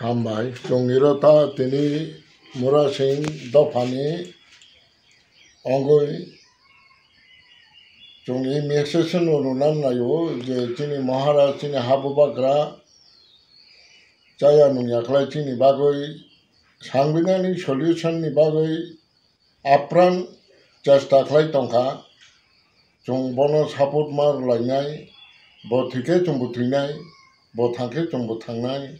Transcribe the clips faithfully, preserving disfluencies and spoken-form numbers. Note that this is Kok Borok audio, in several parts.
Hambai, chwng iro ta tini Murasing dophani ongwi chwng i message no rwna naio je chini Maharaj, chini ha bubagra chaya nungya khlai chini bagwi, sangbidhanik solution ni bagwi apran chesta khlai tongkha. Chwng bono support ma rwlainai, bo thwikhe chwngbo thwinai, bo thangkhe chwngbo thangnai.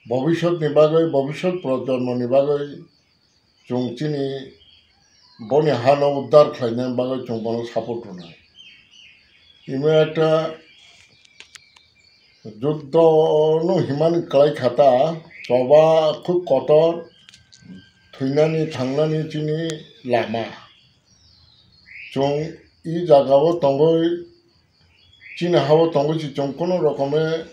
Bobiswtni bagwi, bobiswt projonmoni bagwi chwng chini boni hano uddar khlaina bagwi chwng bono support rwnai. Imo ekta juddo no himani kwlai kha ta, choba khub kotor, thwinani thangnani chini lama. Chwng i jagao tongwi, chini hao tongwi si chwng kono rokome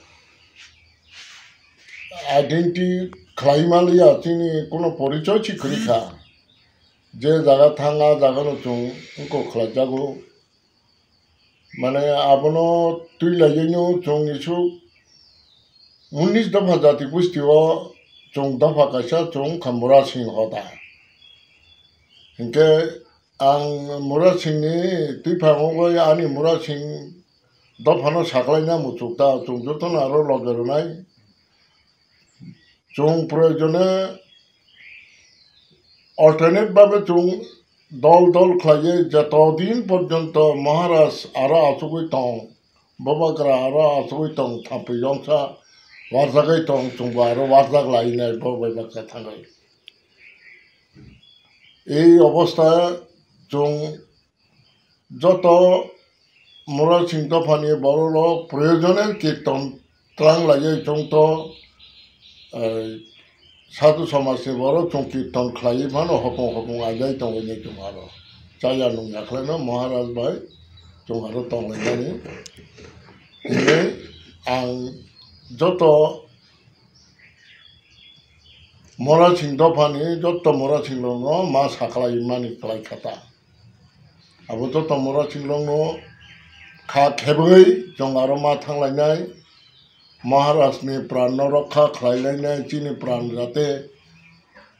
identity khlai manliya, chini kono porichoi si kwrwi kha. Je jaga thang, a jagano chwng wngkok khlaijago. Mane abono twi laiwi no chwng isuk unis dopha jati gosti o chwng dopha kaisa chwng wngkha Murasing hoda. Hinkhe ang Murasing ni twiphang o ani Murasing dophano saklaina muchuk ta chwng jotono aro loge rwnai. Chwng proyojone alternate babe chwng dol dol khlaiwi joto din porjonto Maharaj aro achugwi tong, Bubagra aro achugwi tong, thampui yongsa warjagwi tong, chwngbo aro warjak lainai bo bai baksa thangwi. Ei obostha chwng joto Murasing dophani bororok proyojone kirton twlang laiwi chwngto, eh, sadhu somajni borok chwng kirton khlaiwi phano hopong hopong ailai tongwi nai chwng aro. Chaya nungya khlaino Maharaj bai chwng aro tonglainani. Hwnwi ang joto Murasing dophani joto Murasing rokno ma saklai mani kwlai kha ta. Abo joto Murasing rokno kha khebwi chwng aro ma thanglainai, Maharajni pranno rokha khlailainai, chini pran jate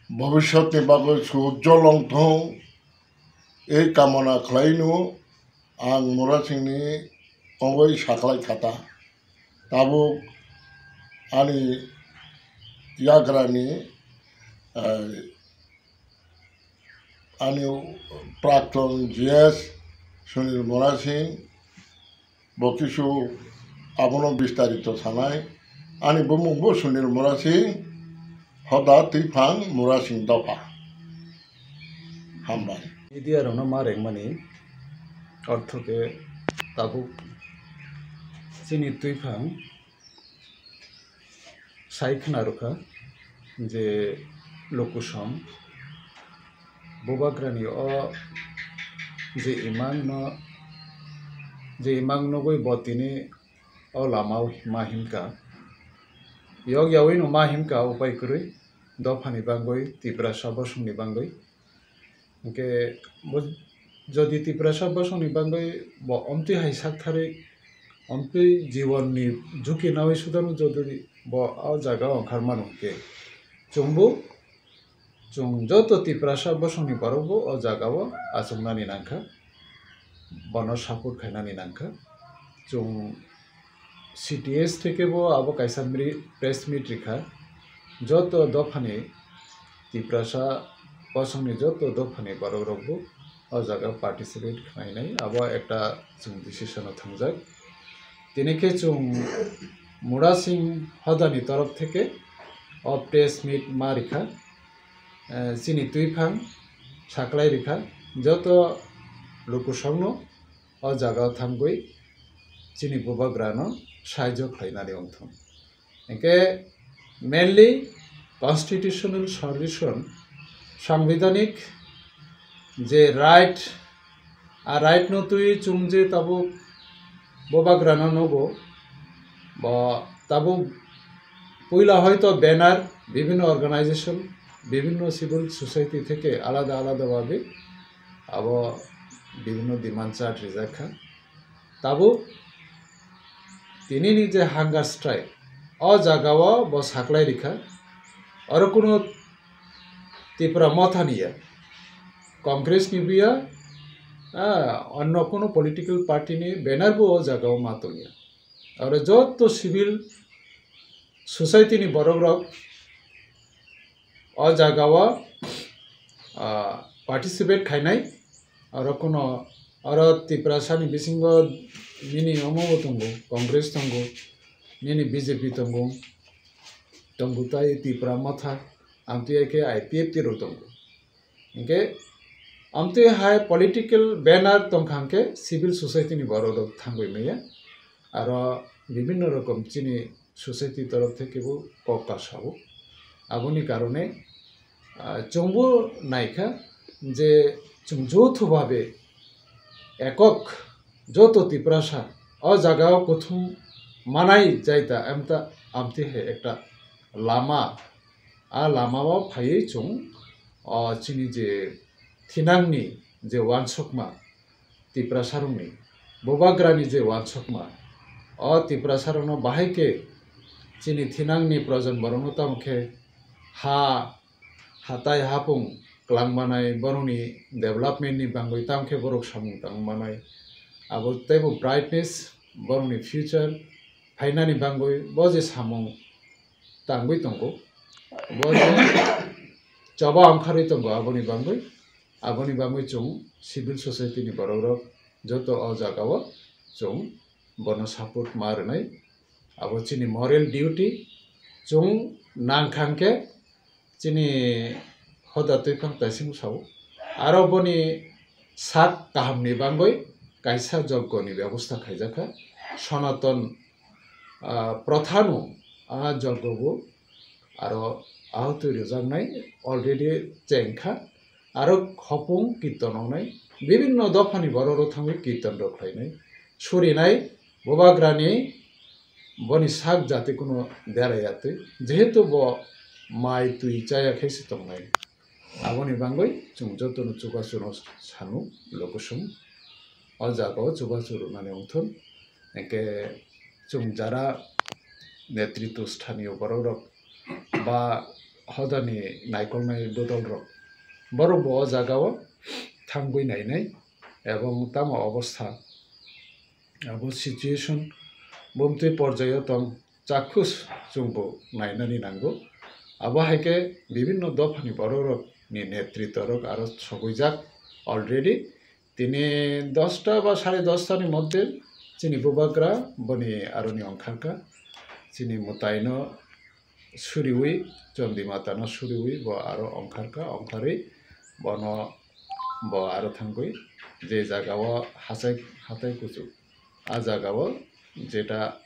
bhobishyotni bagwi sujjol wng thung, ei kamona khlaino ang Murasingni ongwi saklai kha ta. Tabuk ani yagrani, eh, ani prakton G S Sunil Murasing bo kisu abono bistarito sanai. Ani bumung bo Sunil Murasing, hoda twiphang Murasing dopha. Hambai. Media rokno ma rengmani ortho khe tabuk chini twiphang sai khna rwkha je Lukusong Bubagrani o je imang no, je imang nugwi bo tini o lama o ma himkha. Yok yaui no ma himkha upai kwrwi dophani bangwi Tiprasa bosongni bangwi. Hwnkhe bo jodi Tiprasa bosongni bangwi bo omtwi hai saktharwi, omtwi jiwonni jhuki naui sudano jodi bo o jaga o ongkhar mano hwnkhe, chwngbo, chwng joto Tiprasa bosongni borokbo o jaga o achuknani nangkha, bono support khainani nangkha. Chwng C T S theke bo abo kaisa mri-, press meet rikha. Joto dophani Tiprasa bosongni joto dophani borok rokbo o jaga participate khlainai, abo ekta chwng decision o thangjak. Tini khe chwng Murasing hodani torof theke o press meet ma rikha, eh, chini twiphang saklai rikha, joto lukusongno o jaga o thangwi chini bubagrano saijo khlainani wngthung. Hwnkhe mainly constitutional solution, sangbidhanik je right, a right no twi chwng je tabuk bubagrano nugo, bo tabuk puila hoito banner, bibhinno organization, bibhinno civil society theke alada alada bhabe abo bibhinno demand chart rijak kha. Tabuk tinini je hunger strike, o jagao bo saklai rikha, Oro kuno Tipra Motha ni ya, Congress ni bo ya, ah, onno kuno political party ni banner bo o jaga o ma tong ya. Oro joto civil society ni borok rok o jaga o, ah, participate khainai. Oro kuno, oro Tiprasa ni bisingo nini omo bo tongo, Congress tongo, nini B J P tongo, tongo tai Tipra Motha, amtwi hai khe I P F T rok tongo. Hinkhe amtwi hai political banner tongkha hinkhe civil society ni borok rok thangwi maya, aro bibhinno rokom chini society torof theke bo kok kasao. Aboni karone, ah, chwngbo naikha je chwng joto bhabe ekok, joto Tiprasa o jaga o kuthum manai jaita, amta, amtwi hai ekta lama, a lama o phaiwi chwng, o chini je thinangni je uansukma, Tiprasarokni bubagrani je uansukma, o Tiprasarokno bahai khe chini thinangni projon borokno tamo khe ha, hatai hapung kwlangmanai, borokni development ni bangwi tamo khe borok samung tangmanai, abo teibo brightness, borokni future phainani bangwi bo je samung tangwi tongo, bo je choba ongkharwi tongo, aboni bangwi, aboni bangwi chwng civil society ni borok rok joto o jaga o chwng bono support ma rwnai. Abo chini moral duty, chwng nangkha hwnkhe chini hoda twiphang taising sao. Aro boni sak kahamni bangwi kaisa jogoni bebosta khaijakha. Sonaton, ah, prothano a jogo bo aro ahutwi rwjaknai already chengkha. Aro hopung kirton wngnai, bibinno dophani borok rok thangwi kirton rok khlainai, surinai, bubagrani boni sak jati kuno dera yatwi, jehetu bo mai twi chaya khe se tongnai. Aboni bangwi chwng jotono chubachu no sanu, lokusum o jaga o chubachu rwnani wngthun. Hinkhe chwng jara netritw sthaniyo borok rok ba hodani naikolnai bodol rok, borok bo o jaga o thangwi nainai, ebong tamo obostha, abo situation bumtwi porjaio tong, chakhus chwngbo nainani nango. Abo hai khe bibinno dophani borok rok ni netritw rok aro sogwijak already. Tini dosta ba sare dosta ni moddhe chini bubagra boni aroni ongkharkha. Chini mwtaino suriwi, Chondi Matano suriwi bo aro ongkharkha, ongkharwi bono bo aro thangwi je jagao hachai, hatai kuchuk, a jagao jeta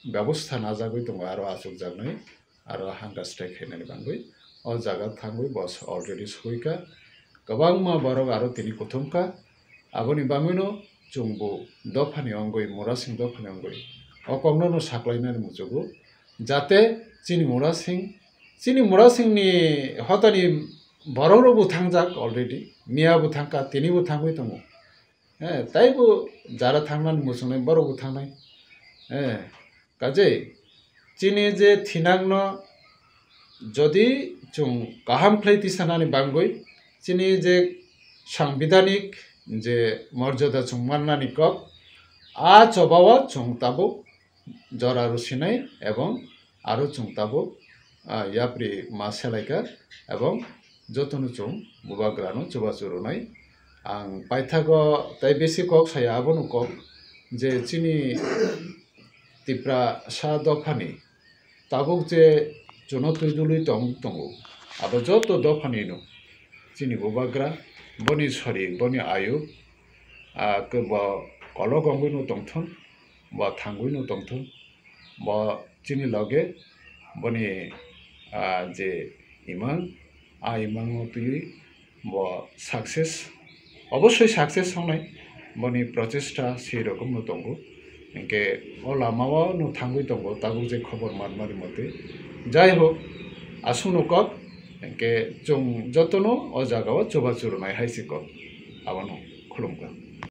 bebostha najagwi tongo, aro achukjaknai, aro hangka strike khainani bangwi o jaga thangwi bo already sogwikha. Kwbangma borok aro tini kuthumkha, aboni bangwino chwngbo dophani ongwi, Murasing dophani ongwi o kokno no saklainani muchugo, jate chini Murasing, chini Murasingni hotani borok rokbo thangjak already, miya bo thangkha, tini bo thangwi tongo. Eh, taibo jara thangnani muchungnai borok bo thangnai. Eh, kajei chini je thinangno jodi chwng kaham khlai tisanani bangwi chini je sangbidhanik je morjada chwng mannani kok, a chobao chwng tabuk jora rwsinai ebong aro chwng tabuk, ah, yapri ma selaikha ebong jotono chwng bubagrano chubachu rwnai. Ang paithago tai besi kok saya, abono kok je chini Tiprasa dophani tabuk je chuno twi dului tong tongo, abo joto dophanino chini bubagra, boni sori, boni ayuk, ah, kebo kolok ongwino tongthun, bo thangwino tongthun, bo chini loge boni, ah, je imang, a imangno twiwi bo success, obosoi success wngnai, boni prochesta sei rokomno tongo. Hinkhe o lamao no thangwi tongo, tabuk je khobor manmani mote. Jai hok, aswkno kok, hinkhe chwng jotono o jagao chubachu rwnai hai se kok, abono khulumkha.